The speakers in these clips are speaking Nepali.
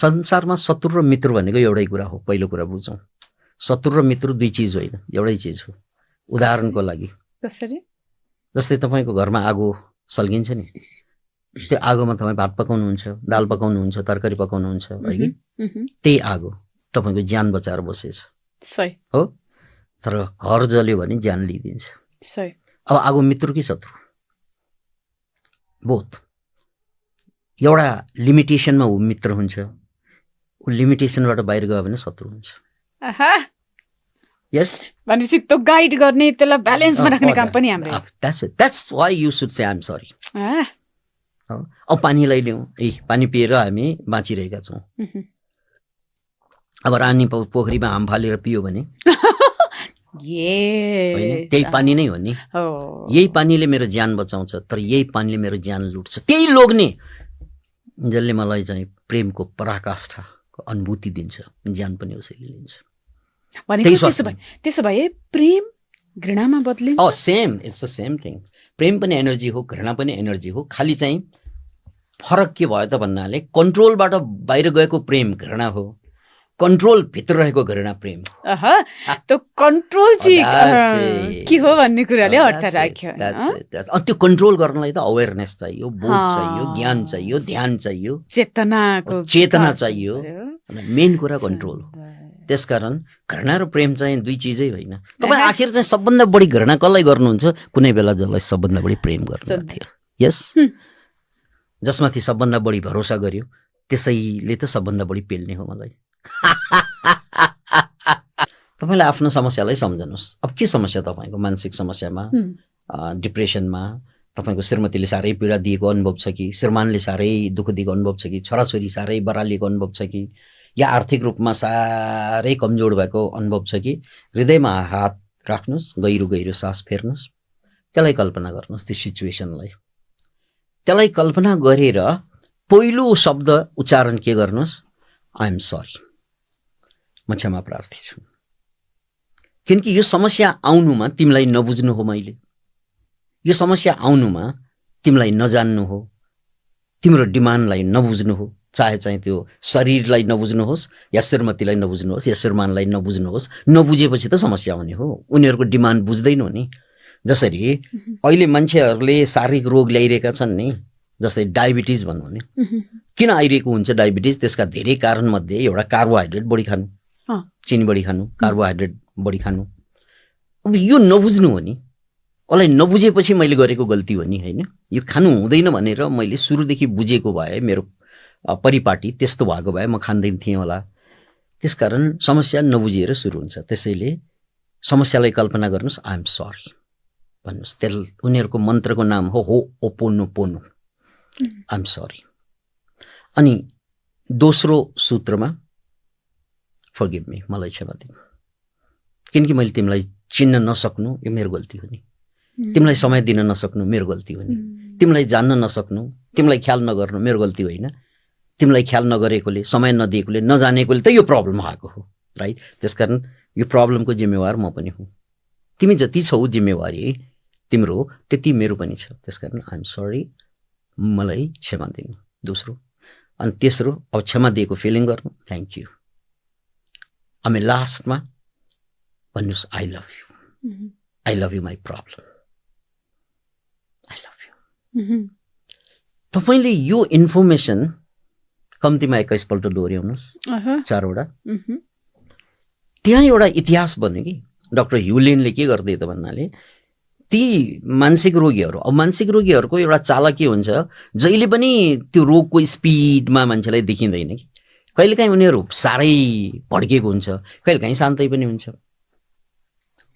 संसारमा शत्रु र मित्र भनेको एउटै कुरा हो। पहिलो कुरा बुझौँ, शत्रु र मित्र दुई चिज होइन, एउटै चिज हो। उदाहरणको लागि कसरी? जस्तै तपाईँको घरमा आगो सल्किन्छ नि, त्यो आगोमा तपाईँ भात पकाउनुहुन्छ, दाल पकाउनुहुन्छ, तरकारी पकाउनुहुन्छ है कि, त्यही आगो तपाईँको ज्यान बचाएर बसेछ हो। तर घर जल्यो भने ज्यान लिइदिन्छ। अब आगो मित्र कि शत्रु? बोथ। एउटा लिमिटेसनमा ऊ मित्र हुन्छ, ऊ लिमिटेसनबाट बाहिर गयो भने शत्रु हुन्छ। यस, भनेपछि त्यो गाइड गर्ने, त्यसलाई ब्यालेन्समा राख्ने काम पनि हाम्रो। That's why you should say I am sorry. अब पानीलाई लिउँ, पानी पिएर हामी बाँचिरहेका छौँ। अब रानी पोखरीमा हाम फालेर पियो भने त्यही पानी नै हो नि। यही पानीले मेरो ज्यान बचाउँछ, तर यही पानीले मेरो ज्यान लुट्छ। त्यही लोग्ने जसले मलाई चाहिँ प्रेमको पराकाष्ठाको अनुभूति दिन्छ, ज्यान पनि उसैले लिन्छ। त्यसो भए प्रेम घृणामा बदलिन्छ? Same, it's the same thing. प्रेम पनि एनर्जी हो, घृणा पनि एनर्जी हो। खालि चाहिँ फरक के भयो त भन्नाले कन्ट्रोलबाट बाहिर गएको प्रेम घृणा हो, कन्ट्रोल भित्र रहेको घृणा प्रेम हो। त्यो कन्ट्रोल चाहिँ के हो भन्ने कुराले अर्थ राख्यो। त्यो कन्ट्रोल गर्नलाई त अवेरनेस चाहियो, बोध चाहियो, ज्ञान चाहियो, ध्यान चाहियो, चेतना चाहियो। मेन कुरा कन्ट्रोल हो। त्यसकारण घृणा र प्रेम चाहिँ दुई चिजै होइन। तपाईँ आखिर चाहिँ सबभन्दा बढी घृणा कसलाई गर्नुहुन्छ? कुनै बेला जसलाई सबभन्दा बढी प्रेम गर्नुभएको थियो। यस, जसमाथि सबभन्दा बढी भरोसा गर्यो त्यसैले त सबभन्दा बढी पेल्ने हो मलाई। तपाईँले आफ्नो समस्यालाई सम्झनुहोस्। अब के समस्या तपाईँको? मानसिक समस्यामा, डिप्रेसनमा तपाईँको श्रीमतीले साह्रै पीडा दिएको अनुभव छ कि, श्रीमानले साह्रै दुःख दिएको अनुभव छ कि, छोराछोरी साह्रै बरालिएको अनुभव छ कि, या आर्थिक रूपमा साह्रै कमजोर भएको अनुभव छ कि, हृदयमा हात राख्नुहोस्, गहिरो गहिरो सास फेर्नुहोस्, त्यसलाई कल्पना गर्नुहोस्। त्यो सिचुएसनलाई त्यसलाई कल्पना गरेर पहिलो शब्द उच्चारण के गर्नुहोस्? आई एम सरी, म क्षमा प्रार्थी छु। किनकि यो समस्या आउनुमा तिमीलाई नबुझ्नु हो, मैले यो समस्या आउनुमा तिमीलाई नजान्नु हो, तिम्रो डिमान्डलाई नबुझ्नु हो। चाहे चाहिँ त्यो शरीरलाई नबुझ्नुहोस् या श्रीमतीलाई नबुझ्नुहोस् या श्रीमानलाई नबुझ्नुहोस्, नबुझेपछि त समस्या आउने हो। उनीहरूको डिमान्ड बुझ्दैनौ नि। जसरी अहिले मान्छेहरूले शारीरिक रोग ल्याइरहेका छन् नि, जस्तै डायबिटिज भनौँ नि, किन आइरहेको हुन्छ डायबिटिज? त्यसका धेरै कारणमध्ये एउटा कार्बोहाइड्रेट बढी खानु, चिनी बढी खानु, कार्बोहाइड्रेट बढी खानु। अब यो नबुझ्नु हो नि। कसलाई नबुझेपछि मैले गरेको गल्ती हो नि, होइन? यो खानु हुँदैन भनेर मैले सुरुदेखि बुझेको भए, मेरो परिपाटी त्यस्तो भएको भए म खाँदैन थिएँ होला। त्यसकारण समस्या नबुझिएर सुरु हुन्छ। त्यसैले समस्यालाई कल्पना गर्नुहोस्, आई एम सरी भन्नुहोस्। उनीहरूको मन्त्रको नाम हो ओपोनोपोनो, आई एम सरी। अनि दोस्रो सूत्रमा फर्गिभ मी, मलाई क्षमा दिनु, किनकि मैले तिमीलाई चिन्न नसक्नु यो मेरो गल्ती हो नि। तिमीलाई समय दिन नसक्नु मेरो गल्ती हो नि। तिमीलाई जान्न नसक्नु, तिमीलाई ख्याल नगर्नु मेरो गल्ती होइन। तिमीलाई ख्याल नगरेकोले, समय नदिएकोले, नजानेकोले त यो प्रब्लम आएको हो, राइट? त्यसकारण यो प्रब्लमको जिम्मेवार म पनि हुँ। तिमी जति छौ जिम्मेवारी तिम्रो, त्यति मेरो पनि छ। त्यसकारण आई एम सरी, मलाई क्षमा दिनु। दोस्रो। अनि तेस्रो, अब क्षमा दिएको फिलिङ गर्नु, थ्याङ्क यू। अनि लास्टमा भन्नुहोस् I love you, I love you my problem, I love you. तपाईँले यो इन्फर्मेसन कम्तीमा 21 पल्ट दोहोऱ्याउनुहोस्, 4 वटा। त्यहाँ एउटा इतिहास बन्यो कि डाक्टर ह्युलेनले के गर्दै त भन्नाले, ती मानसिक रोगीहरू, अब मानसिक रोगीहरूको एउटा चाला के हुन्छ, जहिले पनि त्यो रोगको स्पिडमा मान्छेलाई देखिँदैन कि। कहिलेकाहीँ उनीहरू साह्रै भड्किएको हुन्छ, कहिलेकाहीँ शान्तै पनि हुन्छ।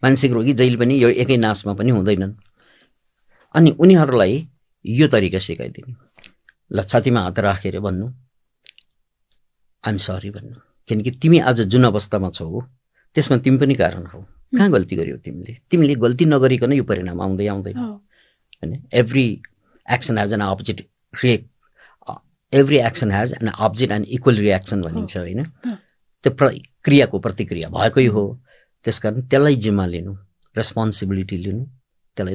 मानसिक रोगी जहिले पनि यो एकै नासमा पनि हुँदैनन्। अनि उनीहरूलाई यो तरिका सिकाइदिने, ल छातीमा हात राखेर भन्नु आइएम सरी भन्नु। किनकि तिमी आज जुन अवस्थामा छौ त्यसमा तिमी पनि कारण हौ। कहाँ गल्ती गर्यौ तिमीले? तिमीले गल्ती नगरिकन यो परिणाम आउँदै आउँदैन हैन। Every action has an opposite react, every action has an opposite and equal reaction भनिन्छ हैन। त्यो क्रियाको प्रतिक्रिया भएकै हो। त्यसकारण त्यसलाई जिम्मा लिनु, रेस्पोन्सिबिलिटी लिनु, त्यसलाई